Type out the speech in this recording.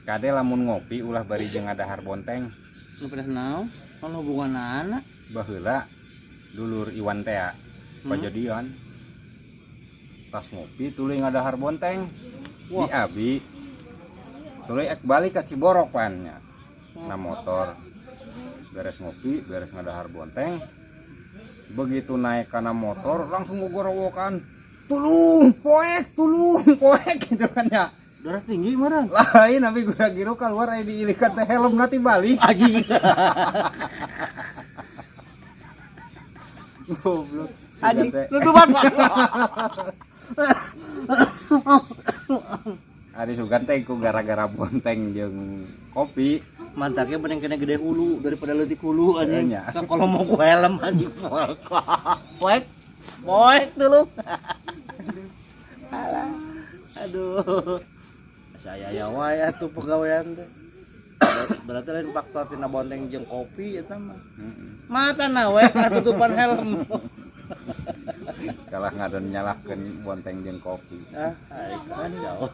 Kade lamun ngopi ulah bari jeung ngadahar bonteng. Nu pedas naon? Kalau hubungan anak. Baheula dulur Iwan teh kajadian. Tas ngopi tuluy ngadahar bonteng. Wah. Di abi. Tuluy ek balik ka Ciborok pan nya. Na motor. Beres ngopi, beres ngadahar bonteng. Begitu naik kana motor langsung ngogorowokan. Tulung, poek, tulung, poek gitu kan ya. Darah tinggi meureun. Lain tapi gura giru keluar aya diilikan teh helm nanti balik. Anjing. Goblok. Anjing, Sugan teh. nutupan. Ari sugan teh ku gara-gara bonteng jeung kopi. Mantaknya mending kena gede hulu daripada leutik hulu anjing. Nya. Kan kalau mau ku helm anjing poek. Poek. Poek dulu. Alah. Aduh. Saya ya wae atuh pegawaian teh. Berarti lain faktor tina bonteng jeung kopi eta mah. Heeh. Mata na we tutupan helm. Kalah ngadon nyalahkeun bonteng jeung kopi. Ah, ai kacau.